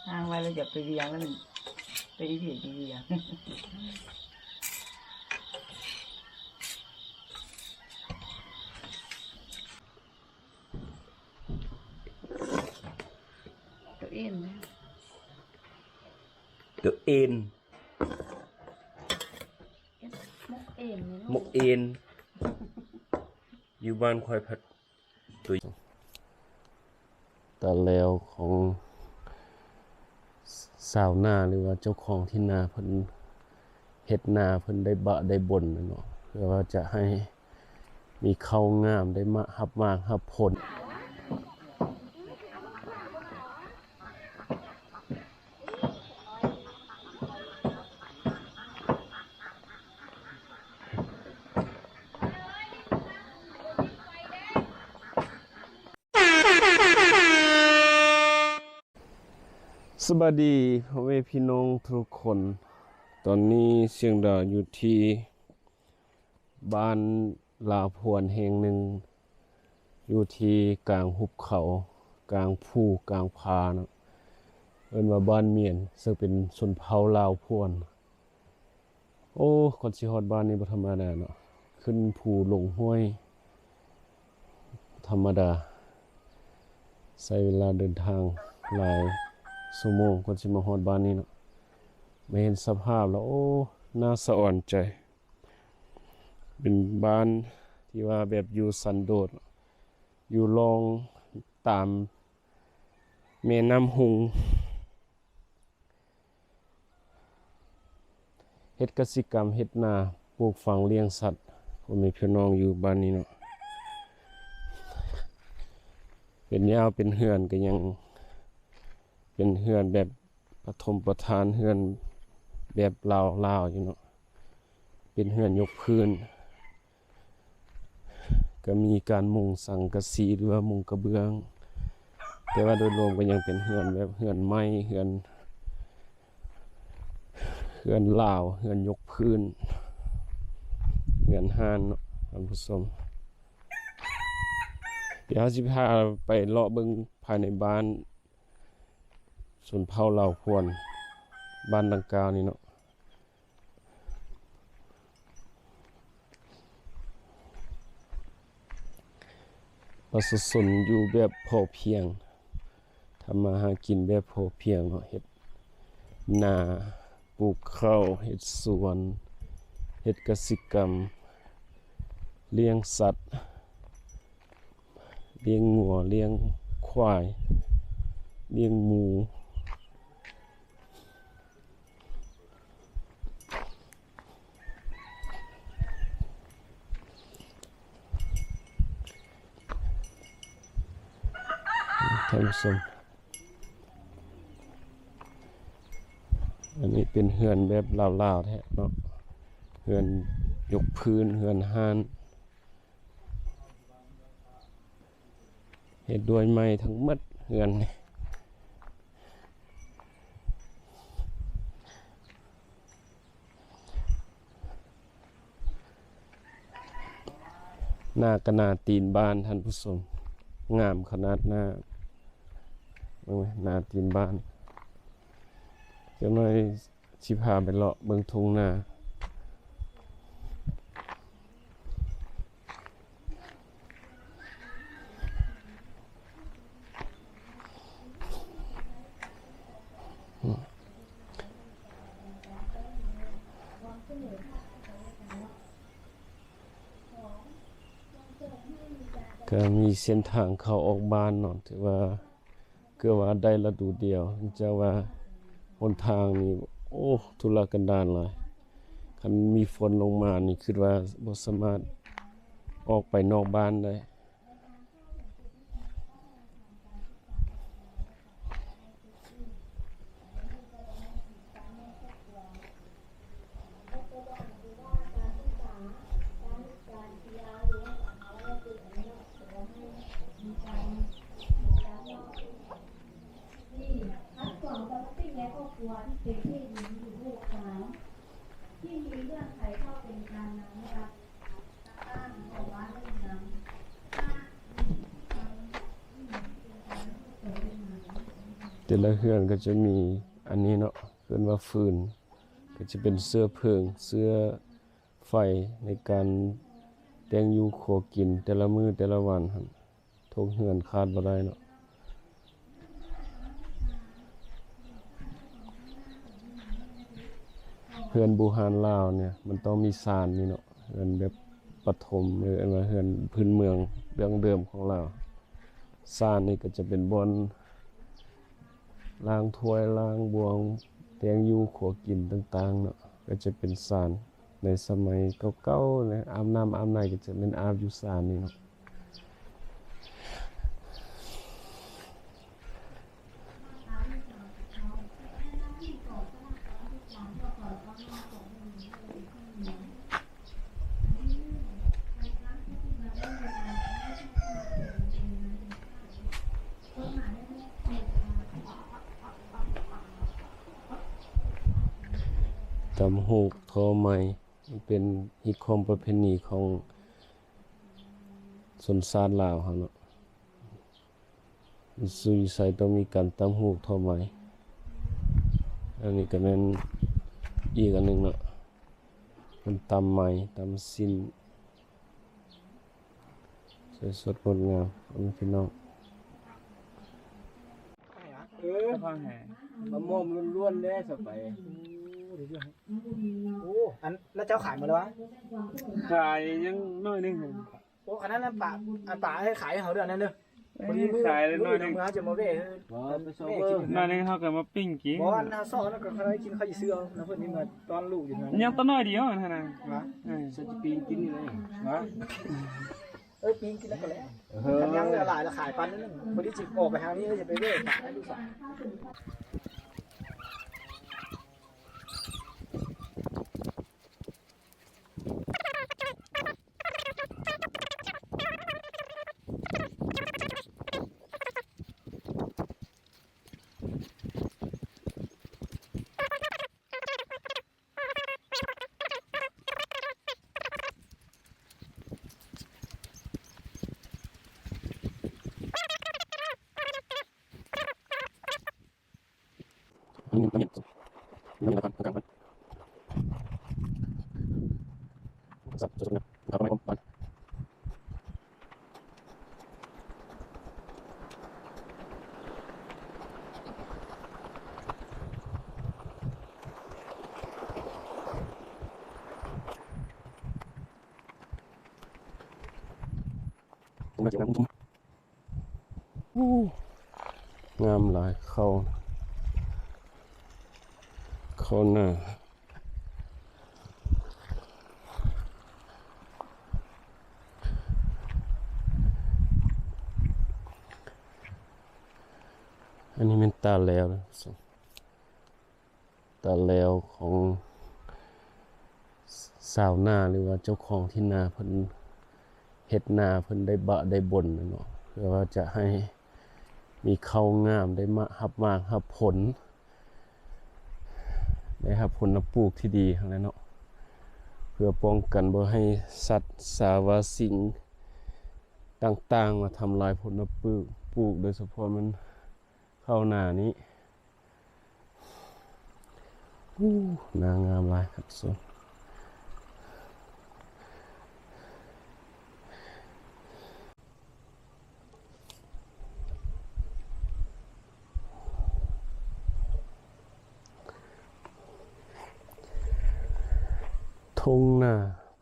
ອ້າງໄວ້ແລ້ວ ຢ່າໄປວຽງ ແລ້ວມັນໄປອີ່ຫວຽງອີ່ຫວຽງ. ໂຕເອັນນະ ໂຕເອັນ ເອັນ ໝົກເອັນນີ້ລູກ ໝົກເອັນ ຢູ່ບ້ານຂ້ອຍພັດ ຕາແລວຂອງຊາວນາ ຫຼືວ່າເຈົ້າຂອງທີ່ນາ ເພິ່ນເຮັດນາ ເພິ່ນໄດ້ບະໄດ້ບົນແມ່ນບໍ່ ເພື່ອວ່າຈະໃຫ້ມີເຂົ້າງາມ ໄດ້ມາຮັບໝາກຮັບຜົນ. ສະບາຍດີພໍ່ແມ່ພີ່ນ້ອງທຸກຄົນ. ຕອນນີ້ຊຽງດາຢູ່ທີ່ ບ້ານລາວພວນແຫ່ງໜຶ່ງ ຢູ່ທີ່ກາງຫຸບເຂົາ ກາງພູກາງຜາເນາະ ເອີ້ນວ່າບ້ານມຽນ ເຊິ່ງເປັນຊົນເຜົ່າລາວພວນ. ໂອ້ ກ່ອນຊິຮອດບ້ານນີ້ບໍ່ທຳມະດາເນາະ ຂຶ້ນພູລົງຫ້ວຍ ທຳມະດາ ໃຊ້ເວລາເດີນທາງຫຼາຍຊົ່ວໂມງກ່ອນຊິມາຮອດບ້ານນີ້ເນາະ. ມາເຫັນສະພາບແລ້ວ ໂອ້ ໜ້າສະອອນໃຈ. ເປັນບ້ານທີ່ວ່າແບບຢູ່ສັນໂດດ ຢູ່ລ່ອງຕາມແມ່ນ້ຳຮຸງ ເຮັດກະສິກຳ ເຮັດນາ ປູກຝັງລ້ຽງສັດ ພໍ່ແມ່ພີ່ນ້ອງຢູ່ບ້ານນີ້ເນາະ. ເປັນຍາວເປັນເຮືອນກະຍັງ ເປັນເຮືອນແບບປະຖົມປະຖານ ເຮືອນແບບລາວໆ ຢູ່ເນາະ ເປັນເຮືອນຍົກພື້ນ ກະມີການມຸງສັງກະສີ ຫຼືວ່າມຸງກະເບື້ອງ ແຕ່ວ່າໂດຍລວມກະຍັງເປັນເຮືອນແບບເຮືອນໄມ້ ເຮືອນ ເຮືອນລາວ ເຮືອນຍົກພື້ນ ເຮືອນຮ້ານເນາະທ່ານຜູ້ຊົມ. ດຽວເຮົາຊິພາໄປເລາະເບິ່ງພາຍໃນບ້ານ ຊົນເຜົ່າລາວພວນ ບ້ານດັ່ງກ່າວນີ້ເນາະ. ປະຊາຊົນຢູ່ແບບພໍພຽງ ທຳມາຫາກິນແບບພໍພຽງເນາະ ເຮັດນາ ປູກເຂົ້າ ເຮັດສວນ ເຮັດກະສິກຳ ລ້ຽງສັດ ລ້ຽງງົວ ລ້ຽງຄວາຍ ລ້ຽງໝູ. ທ່ານຜູ້ຊົມ ອັນນີ້ເປັນເຮືອນແບບລາວໆ ແທ້ເນາະ ເຮືອນຍົກພື້ນ ເຮືອນຮ້ານ ເຮັດດ້ວຍໄມ້ທັງໝົດເຮືອນນີ້. ໜ້າກະໜ້າຕີນບ້ານທ່ານຜູ້ຊົມ ງາມຂະໜາດໜ້າ ເບິ່ງແມະ ໜ້າຕີນບ້ານ. ຈັກໜ້ອຍຊິພາໄປເລາະເບິ່ງທົ່ງນາ. ກະມີເສັ້ນທາງເຂົ້າອອກບ້ານເນາະ ຖືວ່າ ເກືອບວ່າໄດ້ລະດູດຽວ ເຈົ້າວ່າຫົນທາງນີ້ ໂອ້ ທຸລະກັນດານຫຼາຍ. ຄັນມີຝົນລົງມານີ້ ຄິດວ່າບໍ່ສາມາດອອກໄປນອກບ້ານໄດ້. ເ ແຕ່ລະເຮືອນກໍຈະມີອັນນີ້ເນາະ ເອີ້ນວ່າຟືນ ກໍຈະເປັນເຊື້ອເພີງ ເຊື້ອໄຟໃນການແຕ່ງຢູ່ຄົວກິນແຕ່ລະມື້ແຕ່ລະວັນຫັ້ນ ທຸກເຮືອນຂາດບໍ່ໄດ້ເນາະ. ເຮືອນບູຮານລາວນີ້ ມັນຕ້ອງມີຊານນີ້ເນາະ ເຮືອນແບບປະຖົມ ຫຼື ເອີ້ນວ່າເຮືອນພື້ນເມືອງດັ້ງເດີມຂອງລາວ. ຊານນີ້ກໍຈະເປັນບ່ອນລ້າງຖ້ວຍລ້າງບ່ວງ ແຕ່ງຢູ່ຄົວກິນຕ່າງໆເນາະ ກໍຈະເປັນຊານໃນສະໄໝເກົ່າໆນະ ອາບນ້ຳອາບໃນກໍຈະແມ່ນອາບຢູ່ຊານນີ້ເນາະ. ຕຳຫູກທໍ່ໄມ້ ມັນເປັນຮີດຄອງປະເພນີຂອງຊົນຊາດລາວເຮົາເນາະ. ຢູ່ໃສຕ້ອງມີການຕຳຫູກທໍ່ໄມ້. ອັນນີ້ກໍແມ່ນອີກອັນໜຶ່ງເນາະ ເພິ່ນຕຳໄມ້ ຕຳຊີ້ນ ສວຍສົດງົດງາມ ພໍ່ແມ່ພີ່ນ້ອງ. ເອີ ມະມ່ວງລ້ວນໆເດ້ ສະໄປ. ໂອ້ ອັນ ແລ້ວເຈົ້າຂາຍໝົດແລ້ວຫວາ? ຂາຍຍັງໜ້ອຍໜຶ່ງ. ໂອ້ ຂະໜາດນັ້ນປາ ອັນປາໃຫ້ຂາຍໃຫ້ເຮົາເດີ ອັນນັ້ນເດີ. ເອີ ພໍດີມື້ ຂາຍໜ້ອຍໜຶ່ງ ມື້ເຮົາຈະມາແວ່ ເອີ ໜ້ອຍໜຶ່ງເຮົາກໍມາປີ້ງກິນ. ບໍ່ ອັນເຮົາຊອກແລ້ວກໍເຂົາໄດ້ກິນ ເຂົາຊິຊື້ເອົານຳເພິ່ນນີ້ ມາຕ້ອນລູກຢູ່ຫັ້ນ. ຍັງຕົວນ້ອຍດຽວຫັ້ນນະ. ຫວາ? ເອີ ຊິປີ້ງກິນນີ້ນະ. ຫວາ? ເອີ ປີ້ງກິນແລ້ວກໍແລ້ວ. ເອີ ຄັນຍັງເຫຼືອຫຼາຍລະຂາຍປັນໜຶ່ງ. ພໍດີຊິອອກໄປທາງນີ້ ເອີ ຈະໄປແວ່ຂາຍໃຫ້ລູກສາວ. ໂອ້ ງາມຫຼາຍ ເຂົ້າ ເຂົ້ານາ. ອັນນີ້ແມ່ນຕາແລ້ວ ຕາແລ້ວຂອງຊາວນາ ຫຼືວ່າເຈົ້າຂອງທີ່ນາ ເພິ່ນເຮັດນາ ເພິ່ນໄດ້ບະໄດ້ບົນເນາະ ເພື່ອວ່າຈະໃຫ້ມີເຂົ້າງາມ ໄດ້ມາຮັບໝາກຮັບຜົນ ໄດ້ຮັບຜົນນຳປູກທີ່ດີຫັ້ນແຫຼະເນາະ ເພື່ອປ້ອງກັນບໍ່ໃຫ້ສັດສາວາສິ່ງຕ່າງໆມາທຳລາຍຜົນນຳປູກ ປູກ ໂດຍສະເພາະແມ່ນເຂົ້ານານີ້. ອູ້ ນາງາມຫຼາຍຄັບສົມ. ທົ່ງນາ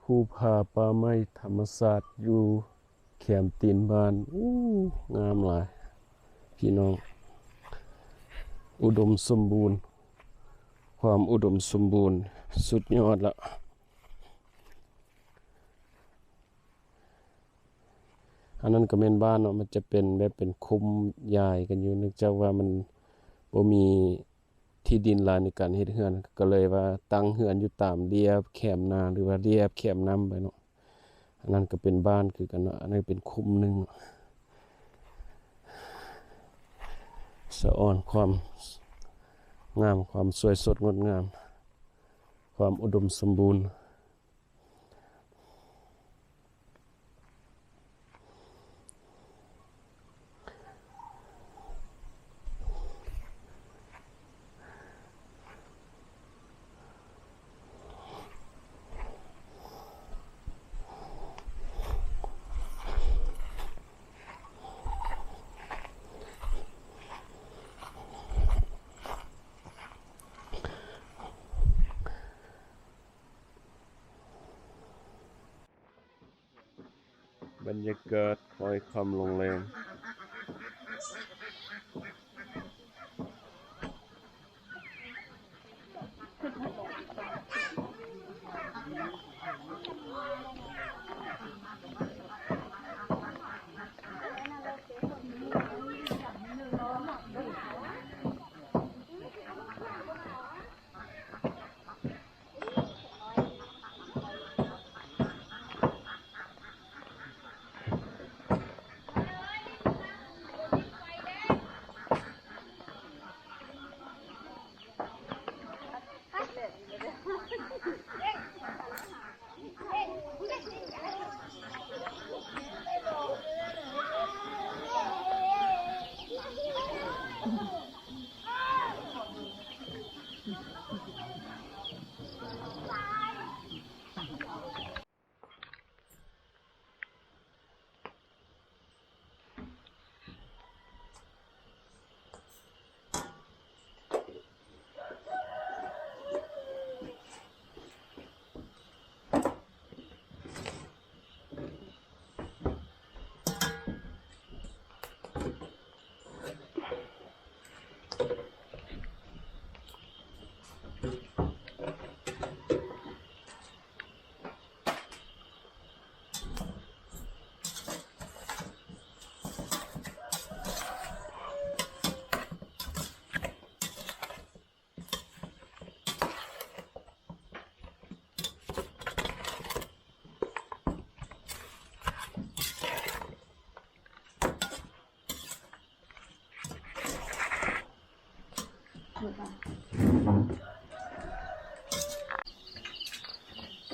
ພູຜາ ປ່າໄມ້ ທຳມະຊາດຢູ່ແຄມຕີນບ້ານ. ອູ້ ງາມຫຼາຍພີ່ນ້ອງ ອຸດົມສົມບູນ ຄວາມອຸດົມສົມບູນສຸດຍອດລະ. ອັນນັ້ນກໍແມ່ນບ້ານເນາະ ມັນຈະເປັນແບບເປັນຄຸ້ມຢາຍກັນຢູ່ ເນື່ອງຈາກວ່າມັນບໍ່ມີທີ່ດິນຫຼາຍໃນການເຮັດເຮືອນ ກໍເລີຍວ່າຕັ້ງເຮືອນຢູ່ຕາມລຽບແຄມນາ ຫຼືວ່າລຽບແຄມນ້ຳໄປເນາະ. ອັນນັ້ນກໍເປັນບ້ານຄືກັນເນາະ ອັນນັ້ນເປັນຄຸ້ມໜຶ່ງ. ສະອອນຄວາມງາມ ຄວາມສວຍສົດງົດງາມ ຄວາມອຸດົມສົມບູນ. ບັນຍາກາດຫ້ອຍຄຳໂຮງແຮມ.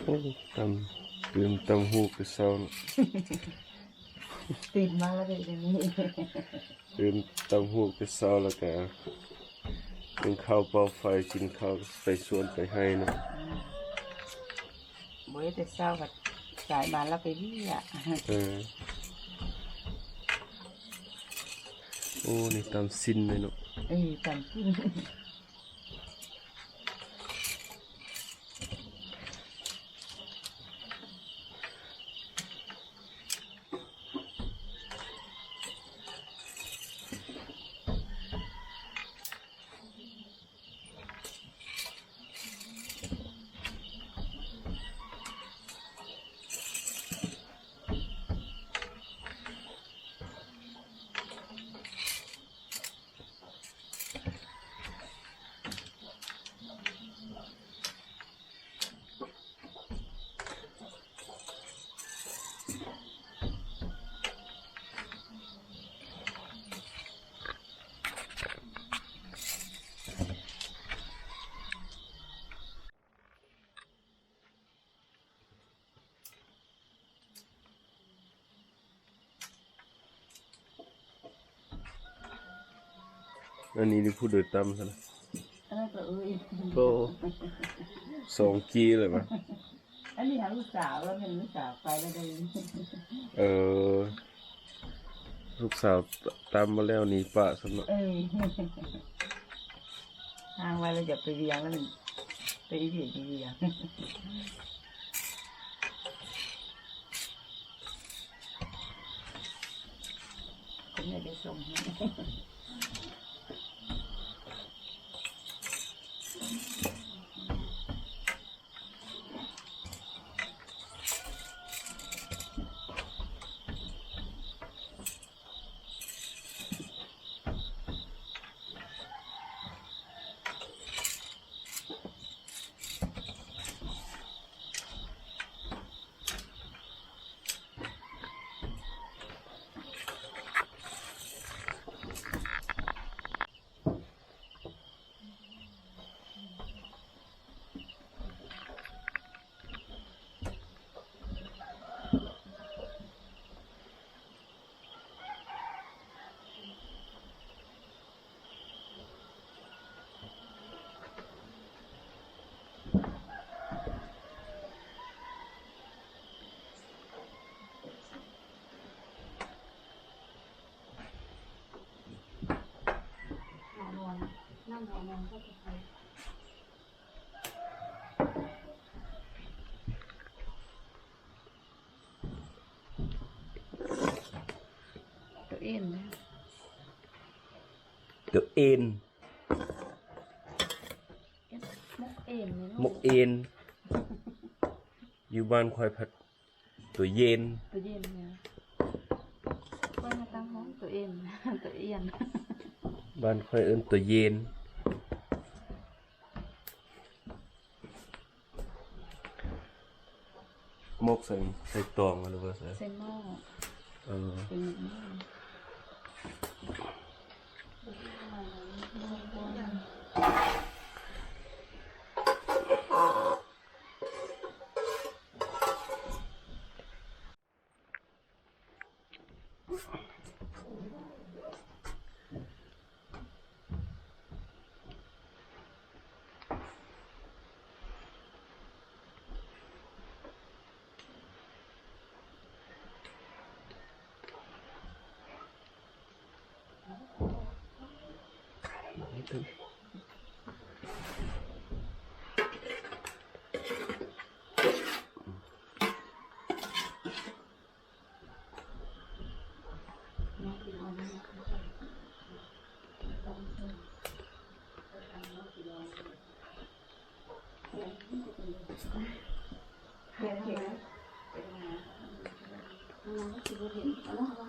ໂອ້ ຕຳ ຕື່ມຕຳຫູກແຕ່ເຊົ້າເນາະ. ຕື່ນມາແລ້ວເດ້ ຕື່ມຕຳຫູກແຕ່ເຊົ້າ ແລ້ວກະ ໜຶ້ງເຂົ້າເປົ່າໄຟ ກິນເຂົ້າໄປສວນໄປໄຮ່ເນາະ. ບໍ່ໄດ້ແຕ່ເຊົ້າກໍສາຍມາແລ້ວໄປວຽກ. ເອີ ໂອ້ ນີ້ຕຳຊີ້ນເລີຍເນາະ. ເອີ ຕຳຊີ້ນ. ອັນນີ້ນີ້ຜູ້ໃດຕຳຊັ້ນນະ? ອັນນັ້ນກໍເອີຍ ໂອ້ ສອງກີ້ເລີຍຫວາ? ອັນນີ້ຫາລູກສາວ ລາວແມ່ນລູກສາວໄປແລ້ວເດ້. ເອີ ລູກສາວຕຳມາແລ້ວໜີປະຊັ້ນເນາະ. ເອີ ຫາງວ່າລາວຢາກໄປວຽງ ແລ້ວມັນໄປອີ່ຫວຽກອີ່ຫວຽກ. ຄົນໃຫຍ່ໄປສົ່ງໃຫ້. ນ້ຳຫົວນອງກໍຈະໄປ. ຕົວເອັນ ເຮັດໝົກເອັນນີ້ເນາະ ໝົກເອັນ. ຢູ່ບ້ານຂ້ອຍພັດຕົວເຢັນ ຕົວເຢັນເນາະ. ຂ້ອຍມາຕັ້ງຫ້ອງຕົວເອັນ ຕົວເອັນ ບ້ານຂ້ອຍເອີ້ນຕົວເຢັນ. ໝົກໃສ່ ໃສ່ຕອງ ຫຼືວ່າໃສ່ ໃສ່ໝໍ້ ເອີ ເປັນໝົກໝ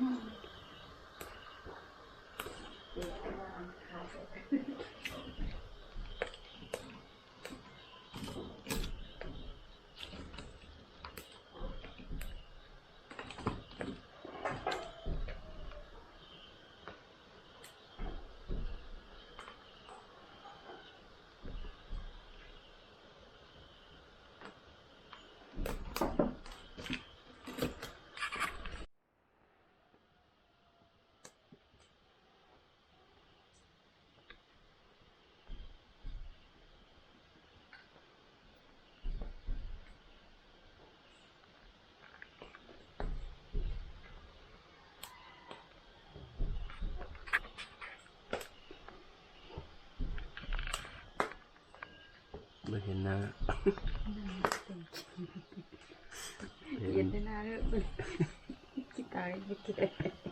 ໍ້. ບໍ່ເຫັນໜ້າ ເຫັນແຕ່ໜ້າເດີ ຂີ້ຕາຍ.